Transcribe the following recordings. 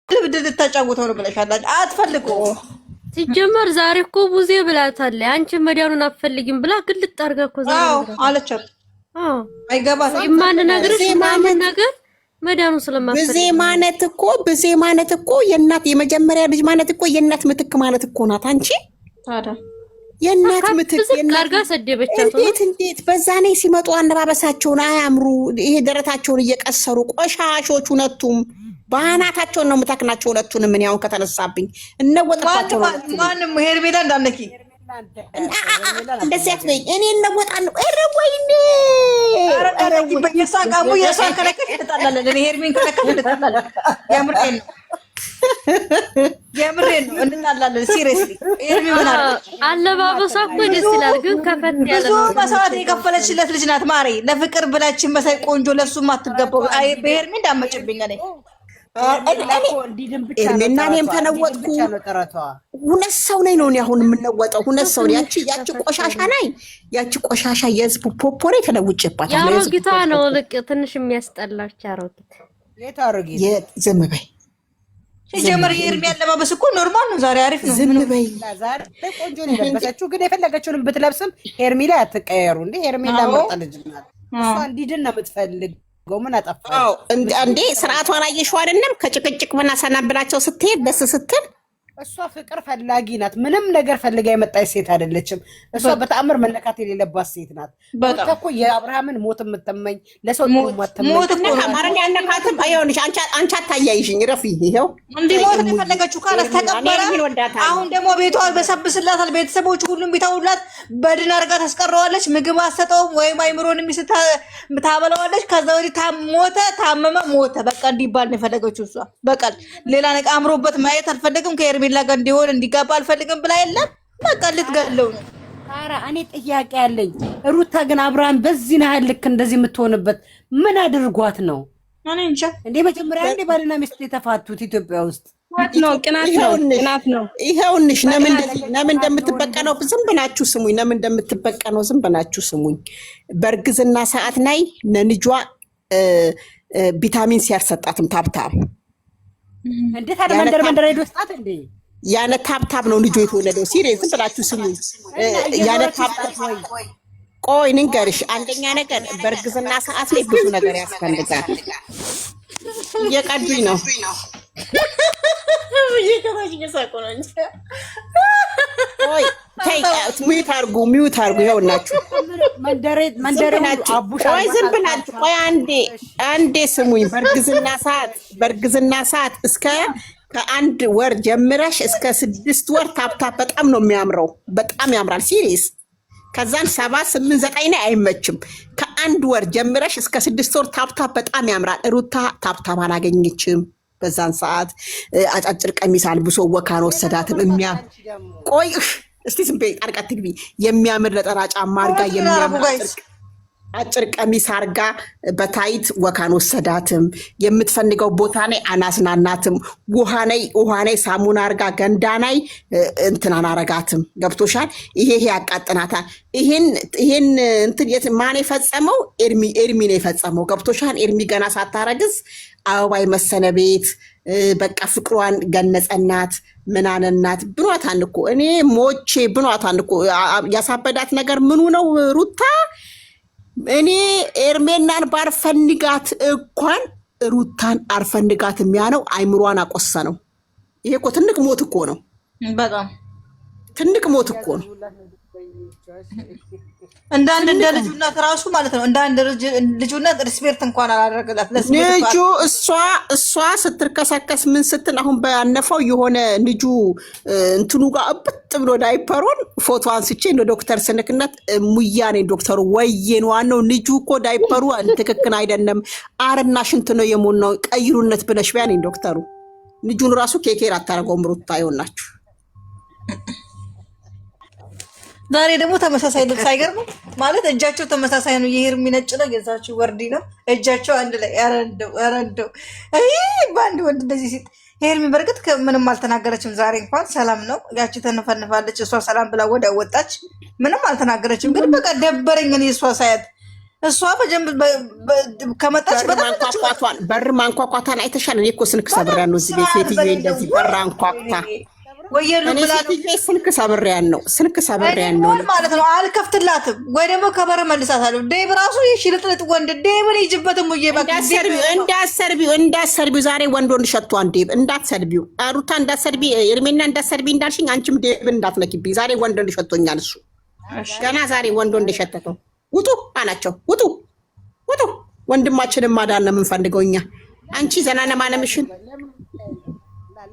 ልብድ ልታጫውተው ነው ብለሻል። አትፈልገውም። ሲጀመር ዛሬ እኮ ቡዜ ብላታለች። አንቺ መዳኑን አትፈልጊም ብላ ግልጥ አድርጋ እኮ ዛሬ አለቻት። አይገባትም። የማንነግርሽ ምናምን ነገር መዳኑን ስለማትፈልግ ብዜ ማለት እኮ የእናት የመጀመሪያ ልጅ ማለት እኮ የእናት ምትክ ማለት እኮ ናት። አንቺ ታዲያ የእናት ምትክ አድርጋ ሰደበቻት። እንዴት እንዴት በዛ ላይ ሲመጡ አነባበሳቸውን አያምሩ። ይሄ ደረታቸውን እየቀሰሩ ቆሻሾች፣ ሁለቱም በአናታቸውን ነው የምተክናቸው። ሁለቱንም እኔ አሁን ከተነሳብኝ እነወጥባቸው። ማንም ሄርሜላ እንዳነኪ እንደዚህ አትበይኝ። እኔ እነወጣለሁ። ኧረ ወይኔ የእሷን ቃሙ የእሷን ከነከሽ እንጣላለን። እኔ ሄርሜን ከነከሽ እንጣላለን። የምሬን ነው የምሬን ነው፣ እንጣላለን። Seriously ሄርሜ ምን አለች? አለባበሷ እኮ ደስ ይላል፣ ግን ከፈት ያለ ብዙ መስዋዕት የከፈለችለት ልጅ ናት። ማሬ ለፍቅር ብላችን መሳይ ቆንጆ ለሱም አትገባው። አይ በሄርሜ እንዳመጭብኝ እኔ ኤርሜና እኔም ተነወጥኩ። ሁለት ሰው ነኝ ነው እኔ አሁን የምነወጠው፣ ሁለት ሰው ያቺ ያቺ ቆሻሻ ናይ ያቺ ቆሻሻ የህዝቡ ፖፖ ላይ ተለውጬባታለሁ። የአሮጊቷ ነው ልቅ ትንሽ የሚያስጠላች አሮጊት። ዝም በይ። ሲጀመር የኤርሚ አለባበስ እኮ normal ነው። ዛሬ አሪፍ ነው። ዝም በይ። ዛሬ ቆንጆ ነው የለበሰችው፣ ግን የፈለገችውንም ብትለብስም ሄርሚ ላይ አትቀየሩ እንዴ። ሄርሜላ ምርጥ ልጅ ናት። እሷ እንዲድን ነው የምትፈልግ ምን አጠፋ እንዴ? ስርዓቷን አየሽው አይደለም? ከጭቅጭቅ ምና ሰናብላቸው ስትሄድ ደስ ስትል እሷ ፍቅር ፈላጊ ናት። ምንም ነገር ፈልጋ የመጣች ሴት አይደለችም። እሷ በተአምር መነካት የሌለባት ሴት ናት። ሩታ እኮ የአብርሃምን ሞት የምትመኝ ለሰው ጥሩ የማትመኝ ማረን ያነካትም። ይኸውልሽ አንቺ አታያይሽኝ፣ ረፊ ይኸው እንዲሞት ነው የፈለገችው። ካላስ ተቀበረ። አሁን ደግሞ ቤቷ በሰብስላታል። ቤተሰቦች ሁሉም ቢተውላት በድን አድርጋ ታስቀረዋለች። ምግብ አሰጠውም ወይም አይምሮን የሚስት ታበላዋለች። ከዛ ወዲህ ሞተ፣ ታመመ፣ ሞተ። በቃ እንዲባል ነው የፈለገችው እሷ። በቃ ሌላ ነገር አምሮበት ማየት አልፈለግም። ከሄርሜላ ጋር እንዲሆን እንዲጋባ አልፈልግም ብላ የለም በቃ ልትገለው ነው። ኧረ እኔ ጥያቄ አለኝ። ሩታ ግን አብርሃም በዚህ ያህል ልክ እንደዚህ የምትሆንበት ምን አድርጓት ነው? እኔ እንጃ። እንዴ መጀመሪያ እንዴ ባልና ሚስት የተፋቱት ኢትዮጵያ ውስጥ ነው። ቅናት ነው፣ ቅናት ነው። ይኸውልሽ ለምን እንደምትበቀለው ዝም ብላችሁ ስሙኝ። ለምን እንደምትበቀለው ዝም ብላችሁ ስሙኝ። በእርግዝና ሰዓት ላይ ለልጇ ቪታሚን ሲ አልሰጣትም። tap tap እንዴት አለ መንደር መንደር ሄዶ ስጣት እንዴ ያለ tap tap ነው ልጁ የተወለደው። Serious ዝም ብላችሁ ስሙኝ። ያለ tap tap ቆይ ንገርሽ። አንደኛ ነገር በእርግዝና ሰዓት ላይ ብዙ ነገር ያስፈልጋል። እየቀዱኝ ነው። ቆይ ተይ፣ mute አድርጉ፣ mute አድርጉ። ይኸውናችሁ ቆይ ዝም ብላችሁ ቆይ አንዴ አንዴ ስሙኝ። በእርግዝና ሰዓት በእርግዝና ሰዓት እስከ ከአንድ ወር ጀምረሽ እስከ 6 ወር tap tap በጣም ነው የሚያምረው። በጣም ያምራል serious። ከዛን 7 8 9 ላይ አይመችም። ከአንድ ወር ጀምረሽ እስከ 6 ወር tap tap በጣም ያምራል። ሩታ tap tap አላገኘችም በዛን ሰዓት። አጫጭር ቀሚስ አልብሶ ወካን ወሰዳትም። የሚያ ቆይ እስቲ ዝም በይ ጣልቃ ትግቢ። የሚያምር ነጠላ ጫማ አርጋ የሚያምር አጭር ቀሚስ አርጋ በ tight ወካን ወሰዳትም። የምትፈልገው ቦታ ላይ አናስናናትም። ውሃ ላይ ውሃ ላይ ሳሙና አርጋ ገንዳ ላይ እንትን አናረጋትም። ገብቶሻል? ይሄ ይሄ ያቃጥናታል። ይሄን ይሄን እንትን የት ማን የፈጸመው? ኤርሚ ኤርሚ ነው የፈጸመው። ገብቶሻል? ኤርሚ ገና ሳታረግዝ አበባ የመሰለ ቤት በቃ ፍቅሯን ገነጸናት። ምናነናት ብኗታን እኮ እኔ ሞቼ ብኗታን እኮ። ያሳበዳት ነገር ምኑ ነው ሩታ? እኔ ኤርሜናን ባርፈንጋት እንኳን ሩታን አርፈንጋት የሚያነው አይምሯን አቆሰነው። ይሄ እኮ ትልቅ ሞት እኮ ነው። በጣም ትልቅ ሞት እኮ ነው። እንደ አንድ እንደ ልጁነት ራሱ ማለት ነው። እንደ አንድ ልጁነት respect እንኳን አላደረገላት። ልጁ እሷ እሷ ስትርከሰከስ ምን ስትል አሁን ባነፈው የሆነ ልጁ እንትኑ ጋር እብጥ ብሎ ዳይፐሩን ፎቶ አንስቼ እንደ ዶክተር ስንክነት ሙያኔ ዶክተሩ ወይን ዋናው ልጁ እኮ ዳይፐሩ ትክክል አይደለም፣ አርና ሽንት ነው የሞላው ቀይሩነት ብለሽ ቢያኔ ዶክተሩ ልጁን ራሱ ኬኬር አታደርገውም። ሩታ ይሆናችሁ። ዛሬ ደግሞ ተመሳሳይ ልብስ አይገርምም? ማለት እጃቸው ተመሳሳይ ነው። የሄርሚ ነጭ ነው፣ የዛቸው ወርዲ ነው። እጃቸው አንድ ላይ። ኧረ እንደው ኧረ እንደው በአንድ ወንድ እንደዚህ ሲጥ ሄርሚ በእርግጥ ምንም አልተናገረችም። ዛሬ እንኳን ሰላም ነው። ያቺ ተነፈንፋለች፣ እሷ ሰላም ብላ ወዲያ ወጣች። ምንም አልተናገረችም። ግን በቃ ደበረኝ እኔ እሷ ሳያት እሷ በጀንብ ከመጣች በር በጣም ማንኳኳቷን በር ማንኳኳቷን አይተሻል? እኔ እኮ ስልክ ሰብሬያን ነው እዚህ ቤት ሴትዮ እንደዚህ በር አንኳኩታ ወየሉ እኔ ብላ ነው ሴትዮ ስልክ ሰብሬያን ነው ስልክ ሰብሬያን ነው። እኔ ማለት ነው አልከፍትላትም፣ ወይ ደግሞ ከበር መልሳታለሁ። ዴብ ራሱ የሽልጥልጥ ወንድ ዴብን ይጅበትም ውዬ እንዳትሰርቢው እንዳትሰርቢው እንዳትሰርቢው ዛሬ ወንድ ወንድ ሸቷን ዴብ እንዳትሰርቢው፣ ሩታ እንዳትሰርቢ፣ ኤርሜና እንዳትሰርቢ እንዳልሽኝ አንቺም ዴብን እንዳትነኪብኝ። ዛሬ ወንድ ወንድ ሸቶኛል እሱ ገና ዛሬ ወንድ ወንድ የሸተተው ውጡ አላቸው። ውጡ ውጡ። ወንድማችንን ማዳን ነው የምንፈልገው እኛ። አንቺ ዘናነ ማለምሽን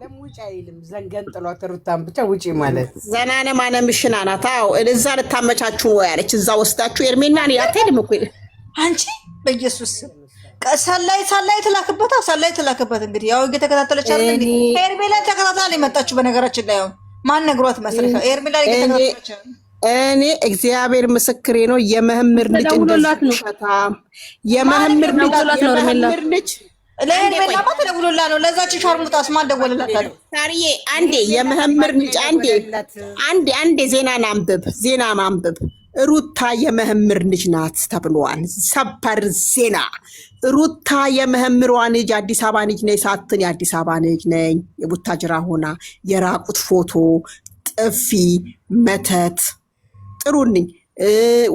ለምን ውጭ አይልም? ዘንገን ጥሏት ሩታን ብቻ ውጪ ማለት ዘናነ ማለምሽን አናት። አዎ እዛ ልታመቻችሁ ነው ያለች። እዛ ወስዳችሁ ኤርሜና እኔ አትሄድም እኮ አንቺ በኢየሱስ ስም ሰላይ ሰላይ ትላክበት፣ ሰላይ ትላክበት። እንግዲህ ያው እየተከታተለች አይደል እንዴ? ሄርሜላን ተከታትላ ነው የመጣችው። በነገራችን ላይ አሁን ማን ነግሯት መስለሻል? ሄርሜላን እየተከታተለች ነው። እኔ እግዚአብሔር ምስክሬ ነው። የመምህር ልጅ ተደውሎላት እንደዚህ ነው። ውሸታም የመምህር ልጅ ተደውሎላት ነው ሄርሜላ። የመምህር ልጅ ለሄርሜላማ ተደውሎላት ነው። ለዛች ሸርሙጣስ ማን ደወለላታል? ሳርዬ አንዴ የመምህር ልጅ አንዴ አንዴ አንዴ ዜና ማንበብ ዜና ማንበብ ሩታ የመምህር ልጅ ናት ተብሏል። ሰበር ዜና ሩታ የመምህሯ ልጅ አዲስ አበባ ልጅ ነኝ ሳትን የአዲስ አበባ ልጅ ነኝ የቡታጅራ ሆና የራቁት ፎቶ ጥፊ መተት ጥሩልኝ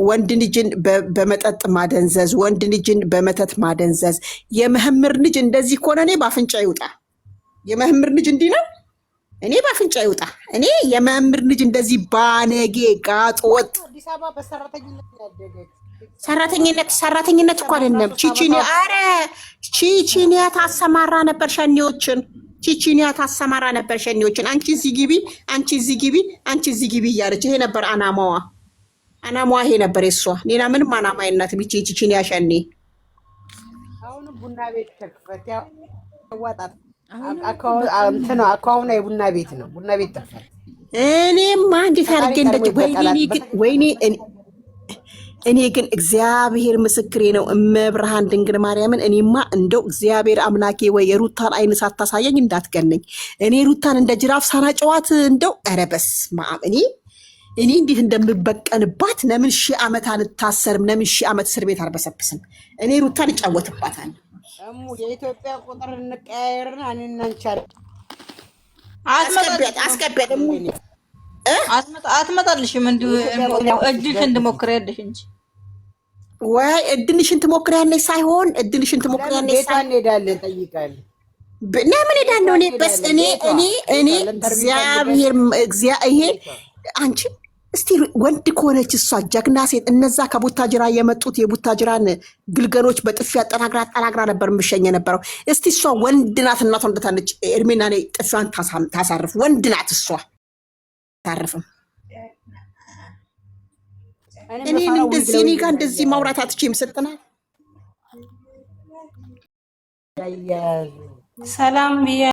ወንድ ልጅን በመጠጥ ማደንዘዝ፣ ወንድ ልጅን በመተት ማደንዘዝ። የመምህር ልጅ እንደዚህ ከሆነ እኔ በአፍንጫ ይውጣ። የመምህር ልጅ እንዲህ ነው፣ እኔ በአፍንጫ ይውጣ። እኔ የመምህር ልጅ እንደዚህ ባነጌ ጋጥ ወጥ አዲስ አበባ በሰራተኝነት ነው ያደገች። ሰራተኝነት ሰራተኝነት እኮ አይደለም። ቺቺኒያ አረ ቺቺኒያ ታሰማራ ነበር ሸኔዎችን። ቺቺኒያ ታሰማራ ነበር ሸኔዎችን። አንቺ እዚህ ግቢ፣ አንቺ እዚህ ግቢ፣ አንቺ እዚህ ግቢ እያለች ይሄ ነበር አናማዋ። አናማዋ ይሄ ነበር የሷ። ሌላ ምንም አናማ የላትም ይቺ ቺቺኒያ ሸኔ። አሁንም ቡና ቤት ተክፈት ያዋጣት እንትን አካውና የቡና ቤት ነው። ቡና ቤት ተክፈት። እኔማ እንዴት አድርጌ እንደ ወይኔ እኔ ግን ወይኔ እኔ ግን እግዚአብሔር ምስክሬ ነው። እመብርሃን ድንግል ማርያምን እኔማ እንደው እግዚአብሔር አምላኬ ወይ የሩታን አይን ሳታሳየኝ እንዳትገነኝ። እኔ ሩታን እንደ ጅራፍ ሳናጨዋት እንደው ኧረ በስመ አብ እኔ እኔ እንዴት እንደምበቀልባት ለምን ሺህ ዓመት አልታሰርም? ለምን ሺህ ዓመት እስር ቤት አልበሰብስም? እኔ ሩታን እጫወትባታለሁ። እሙ የኢትዮጵያ ቁጥር እንቀያየርና እኔና አንቺ አስገቢያት አስገቢያት እሙ አትመጣልሽም። እንዲሁ እድልሽን ትሞክሪያለሽ እንጂ ወይ እድልሽን ትሞክሪያለሽ ሳይሆን እድልሽን ትሞክሪያለሽ ቤቷ ሳይሆን እንሄዳለን ጠይቃለን። ለምን እሄዳለሁ እኔ በስ እኔ እኔ እኔ እግዚአብሔር ይሄ አንቺ እስቲ ወንድ ከሆነች እሷ ጀግና ሴት፣ እነዛ ከቡታጅራ የመጡት የቡታጅራን ግልገሎች በጥፊ አጠናግራ አጠናግራ ነበር የምሸኝ የነበረው። እስቲ እሷ ወንድ ናት፣ እናቷ እንደታለች እድሜና እኔ ጥፊዋን ታሳርፍ። ወንድ ናት እሷ ታርፍም። እኔን እንደዚህ እኔ ጋር እንደዚህ ማውራት አትችይም ስትናት ያያዙ ሰላም ብያ